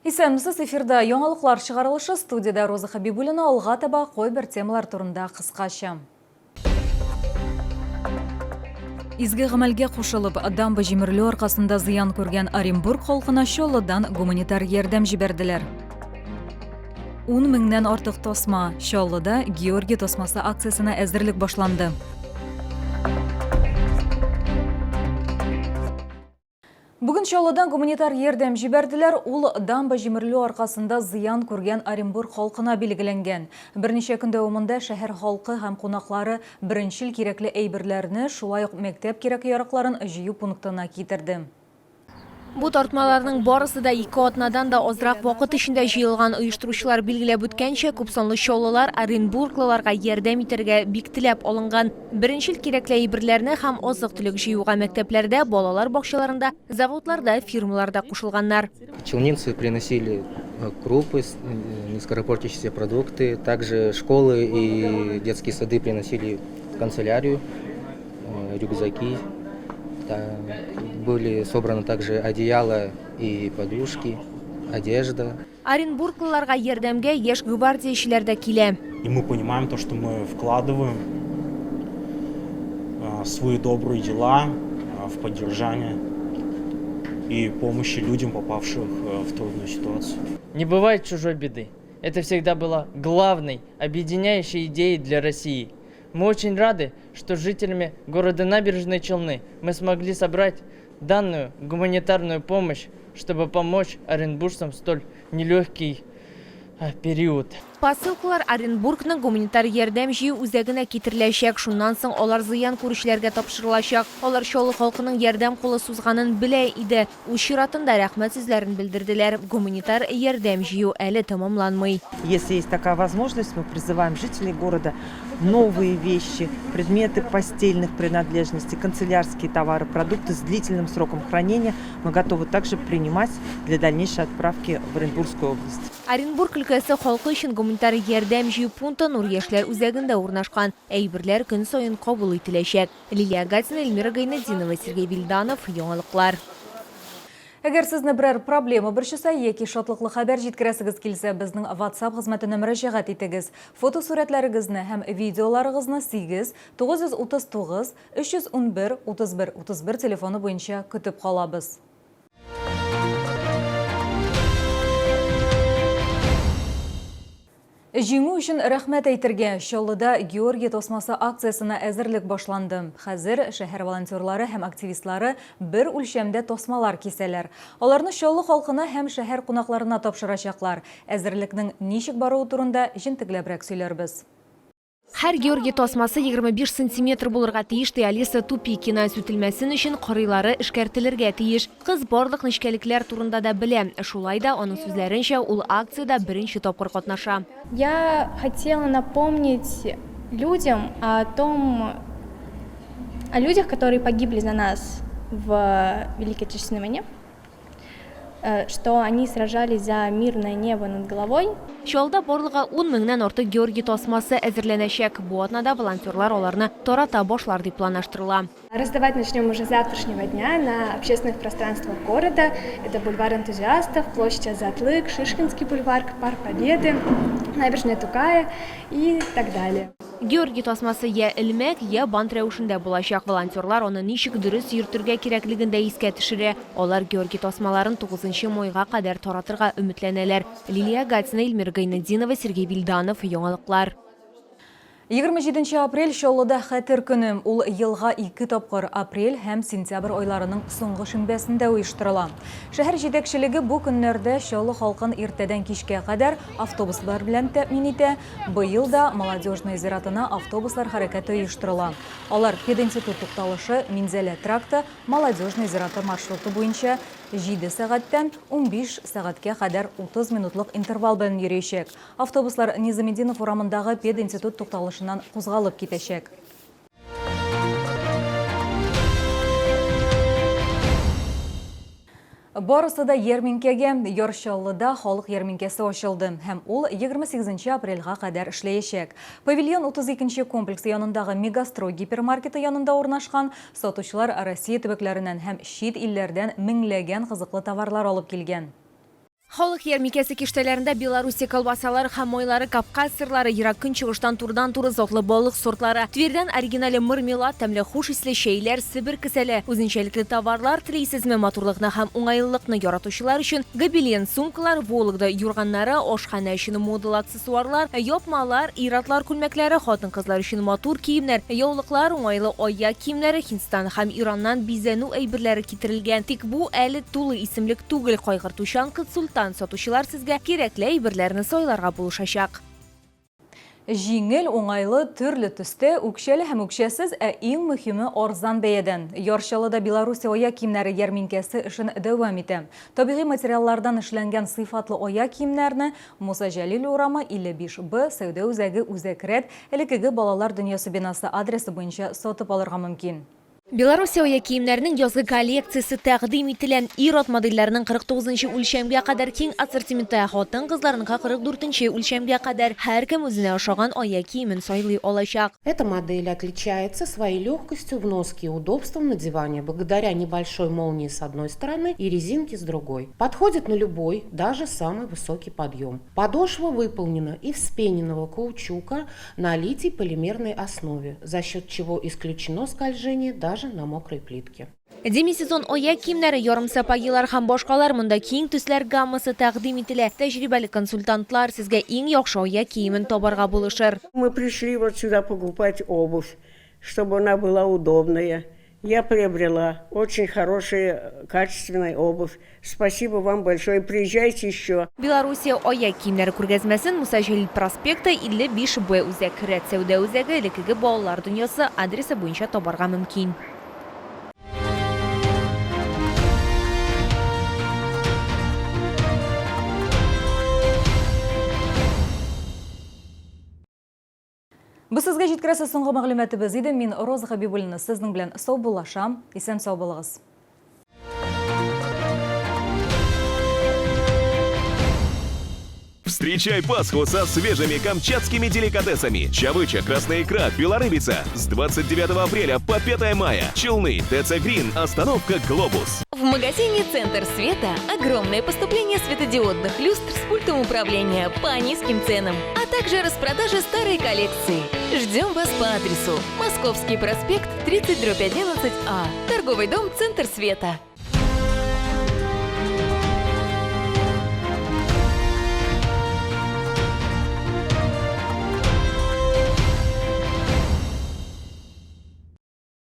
Исәнмесез, эфирда яңалыклар чыгарылышы, студиядә Роза Хәбибуллина, алга таба кайбер темалар турында кыскача. Изге гамәлгә кушылып, дамба җимерелү аркасында зыян күргән Оренбург халкына Чаллыдан гуманитар ярдәм җибәрделәр. Ун меңнән артык тасма. Чаллыда Георгий тасмасы акциясенә әзерлек башланды. Бүген Чаллыдан гуманитар ярдәм җибәрделәр. Ул дамба җимерелү аркасында зыян күргән Оренбург халкына билгеләнгән. Берничә көн дәвамында шәһәр халкы һәм кунаклары беренчел кирәкле әйберләрне, шулай ук мәктәп кирәк-яракларын җыю пунктына китерде. Бу тартмаларның барысы да ике атнадан да азрак вакыт эчендә җыелган. Оештыручылар билгеләп үткәнчә, күпсанлы чаллылар оренбурглыларга ярдәм итәргә бик теләп алынган. Беренчел кирәкле әйберләрне һәм азык-төлек җыюга мәктәпләрдә, балалар бакчаларында, заводларда, фирмаларда кушылганнар. Челнинцы приносили крупы, нескоропортящиеся продукты, также школы и детские сады приносили канцелярию, рюкзаки. Были собраны также одеяла и подушки, одежда. Оренбурглыларга ярдәмгә яшь гвардиячеләр дә килә. И мы понимаем то, что мы вкладываем свои добрые дела в поддержание и помощи людям, попавших в трудную ситуацию. Не бывает чужой беды. Это всегда было главной, объединяющей идеей для России. Мы очень рады, что с жителями города Набережные Челны мы смогли собрать данную гуманитарную помощь, чтобы помочь оренбуржцам в столь нелегкий период. Посылкалар Оренбургның гуманитар ярдәм җыю үзәгенә китереләчәк, шуннан соң алар зыян күрүчеләргә тапшырылачак. Алар Чаллы халкының ярдәм кулы сузганын белә иде. Үз чиратында рәхмәт сүзләрен белдерделәр. Гуманитар ярдәм җыю әле тәмамланмый. Если есть такая возможность, мы призываем жителей города новые вещи, предметы постельных принадлежностей, канцелярские товары, продукты с длительным сроком хранения мы готовы также принимать для дальнейшей отправки в Оренбургскую область. Оренбург өлкәсе халкы өчен гуманитар ярдәм җыю пункты Нур яшьләр үзәгендә урнашкан. Әйберләр көн саен кабул ителәчәк. Лилия Гатина, Эльмира Гайнетдинова, Сергей Вильданов, Яңалыклар. Әгәр сезне берәр проблема борчыса яки шатлыклы хәбәр җиткерәсегез килсә, безнең WhatsApp хезмәтенә мөрәҗәгать итегез. Фотосурәтләрегезне һәм видеоларыгызны 8 939 311 31 31 телефоны буенча көтеп калабыз. Җиңү өчен рәхмәт әйтергә Чаллыда Георгий тасмасы акциясенә әзерлек башланды. Хәзер шәһәр волонтерлары һәм активистлары бер үлчәмдә тасмалар кисәләр. Аларны Чаллы халкына һәм шәһәр кунакларына тапшырачаклар. Әзерлекнең ничек баруы турында җентекләбрәк сөйләрбез. Һәр Георгий тасмасы 25 сантиметр булырга тиеш, ди Алиса Тупикина. Сүтелмәсен өчен кырыйлары эшкәртелергә тиеш. Кыз барлык нечкәлекләр турында да белә. Шулай да, аның сүзләренчә, ул акциядә беренче тапкыр катнаша. Я хотела напомнить людям о том, о людях, которые погибли за нас в Великой Отечественной войне. Э, что они сражались за мирное небо над головой. Чаллыда барлыгы 10 меңнән артык Георгий тасмасы әзерләнәчәк. Бу атнада волонтерлар аларны тарата башлар дип планлаштырыла. Раздавать начнем уже с завтрашнего дня на общественных пространствах города. Это бульвар энтузиастов, площадь Азатлык, Шишкинский бульвар, Парк Победы, набережная Тукая и так далее. Георгий тасмасы я элмәк, я бант рәвешендә булачак. Волонтерлар аны ничек дөрес йөртергә кирәклеген дә искә төшерә. Алар Георгий тасмаларын тугызынчы майга кадәр таратырга өметләнәләр. Лилия Гатина, Эльмира Гайнетдинова, Сергей Вильданов, Яңалыклар. 27 апрель Чаллыда Хәтер көне. Ул елга ике тапкыр, апрель һәм сентябрь айларының соңгы шимбәсендә оештырыла. Шәһәр җитәкчелеге бу көннәрдә Чаллы халкын иртәдән кичкә кадәр автобуслар белән тәэмин итә. Быел да Молодежная зиратына автобуслар хәрәкәте оештырыла. Алар пединститут тукталышы, Минзәлә тракты, Молодежный зираты маршруты буенча җиде сәгатьтән 15 сәгатькә кадәр 30 минутлык интервал белән йөриячәк. Автобуслар Низаметдинов урамындагы пединститут тукталышыннан кузгалып китәчәк. Барысы да ярминкәгә. Яр Чаллыда халык ярминкәсе ачылды һәм ул 28 апрельгә кадәр эшләячәк. Павильон 32 нче комплексы янындагы Мегастрой гипермаркеты янында урнашкан. Сатучылар Россия төбәкләреннән һәм чит илләрдән меңләгән кызыклы товарлар алып килгән. Халык ярмикәсе киштәләрендә Белоруссия колбасалары һәм майлары, Кавказ сырлары, Ерак Көнчыгыштан турыдан-туры затлы балык сортлары, Тверьдән оригиналь мармелад, тәмле хуш исле чәйләр, Себер кесәле, үзенчәлекле товарлар телисезме? Матурлыкны һәм уңайлылыкны яратучылар өчен гобелен сумкалар, Вологда юрганнары, ашханә өчен модалы аксессуарлар, япмалар, ир-атлар күлмәкләре, хатын-кызлар өчен матур киемнәр, яулыклар, уңайлы аяк киемнәре, Һиндстан һәм Ираннан бизәнү әйберләре китерелгән. Тик бу әле тулы исемлек түгел, кайгыртучан консультант сатучылар сезгә кирәкле әйберләрне сайларга булышачак. Җиңел, уңайлы, төрле төстә, үкчәле һәм үкчәсез, ә иң мөһиме арзан бәядән. Яр Чаллыда Белоруссия аяк киемнәре ярминкәсе эшен дәвам итә. Табигый материаллардан эшләнгән сыйфатлы аяк киемнәрне Муса Җәлил урамы, 55 Б, сәүдә үзәге Үзәк рәт, элеккеге Балалар дөньясы бинасы адресы буенча сатып алырга мөмкин. Белоруссия аяк киемнәренең язгы коллекциясе тәкъдим ителә. Ир-ат модельләренең 49 нчы үлчәмгә кадәр киң ассортименты, ә хатын-кызларныкы 44 нче үлчәмгә кадәр. Һәркем үзенә ошаган аяк киемен сайлый алачак. Эта модель отличается своей легкостью в носке и удобством надевания благодаря небольшой молнии с одной стороны и резинке с другой. Подходит на любой, даже самый высокий подъем. Подошва выполнена из вспененного каучука на литий-полимерной основе, за счет чего исключено скольжение даже на мокрой плитке. Демисезон аяк киемнәре, ярымсапогилар һәм башкалар монда киң төсләр гаммасы тәкъдим ителә. Тәҗрибәле консультантлар сезгә иң яхшы аяк киемен табарга булышыр. Мы пришли вот сюда покупать обувь, чтобы она была удобная. Я приобрела очень хорошая, качественная обувь. Спасибо вам большое. Приезжайте еще. Белоруссия аяк киемнәре күргәзмәсен Муса Җәлил проспекты, 55 Б Үзәк рәт сәүдә үзәге, элеккеге Балалар дөньясы адресы буенча табарга мөмкин. Бу сезгә җиткерәсе соңгы мәгълүматыбыз иде. Мин Роза Хәбибуллина сезнең белән саубуллашам. Исән-сау булыгыз. Встречай Пасху со свежими камчатскими деликатесами. Чавыча, красная икра, белорыбица. С 29 апреля по 5 мая. Челны, ТЦ Грин, остановка Глобус. В магазине «Центр света» огромное поступление светодиодных люстр с пультом управления по низким ценам, а также распродажа старой коллекции. Ждем вас по адресу Московский проспект, 30 11А, торговый дом «Центр света».